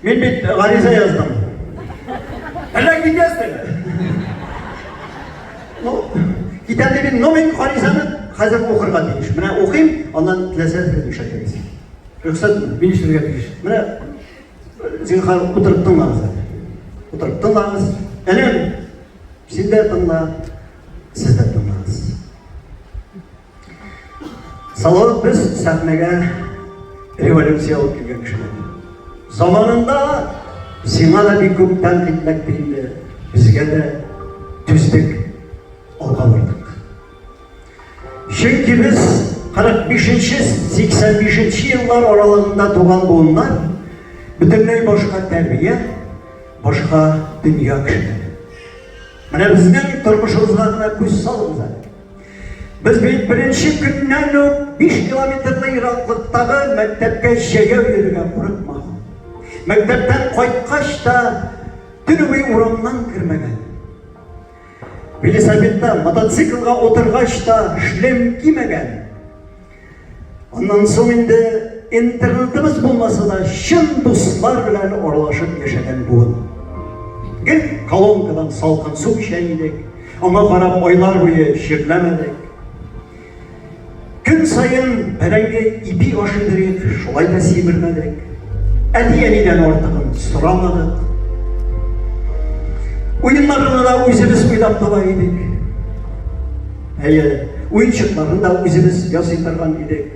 Мин бит гариза яздым. Әллә китәсең? Ну, китәм дип, но мин гаризаны хәзер укырга тиеш. Менә укыйм, аннан теләсә нишләтегез. Рөхсәтме? Мин нишләргә тиеш? Менә зинһар утырып тыңлагыз әле. Утырып тыңлагыз. Энем, син дә тыңла, сез дә тыңлагыз. Салават без сәхнәгә революция алып килгән кешеләр. Заманында сиңа да бик күп тәнкыйть эләкте инде, безгә дә түздек, алга бардык. Чөнки без 45-85 еллар аралыгында туган буыннар бөтенләй башка тәрбия, башка дөнья кешеләре. Менә безнең тормышыбызга гына күз салыгыз әле. Без бит беренче көннән үк 5 километрлы ераклыктагы мәктәпкә җәяү йөрергә курыкмаган. Мәктәптән кайткач та төн буе урамнан кермәгән. Велосипедта, мотоциклга утыргач та шлем кимәгән. Аннан соң инде интернетыбыз булмаса да, чын дуслар белән аралашып яшәгән буын. Гел колонкадан салкын су эчә идек, аңа карап айлар буе чирләмәдек. Көн саен бәрәңге ипи ашый идек, шулай да симермәдек. Әти-әнидән артыгын сорамадык. Уеннарны да үзебез уйлап таба идек. Әйе, уенчыкларны да үзебез ясый торган идек.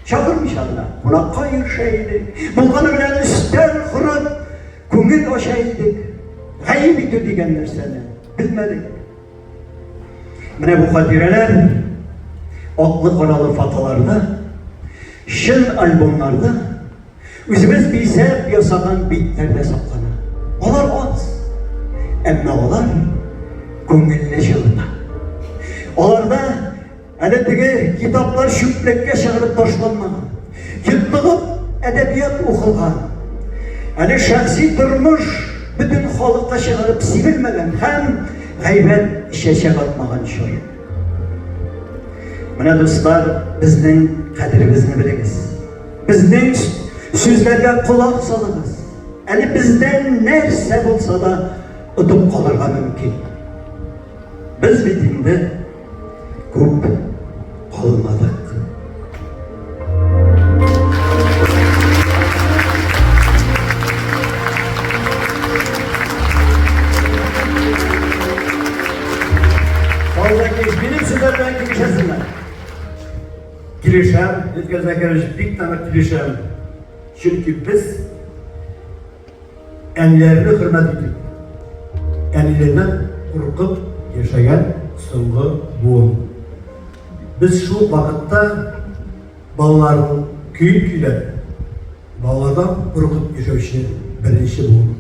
Чакырмыйча гына кунакка йөршә идек. Булганы белән өстәл корып, күңел ача идек. Гаеп итү дигән нәрсәне белмәдек. Менә бу хатирәләр аклы-каралы фотоларда, чын альбомнарда Үзебез бизәп ясаган битләрдә саклана. Алар аз, әмма алар күңелне җылыта. Аларда әле теге китаплар чүплеккә чыгарып ташланмаган. Йотлыгып әдәбият укылган. Әле шәхси тормыш бөтен халыкка чыгарып сибелмәгән һәм гайбәт чәчәк атмаган чор. Менә дуслар, безнең кадеребезне белегез. Безнең сүзләргә колак салыгыз. Әле бездән нәрсә булса да отып калырга мөмкин. Без бит инде күп калмадык. Минем сүзләр белән килешәсеңме? Килешәм, Эдгар Закирович, бик тә нык килешәм. Чөнки без әниләрне хөрмәт итеп, әниләрдән куркып яшәгән соңгы буын. Без шул вакытта балаларның көен көйләп, балалардан куркып яшәүче беренче буын.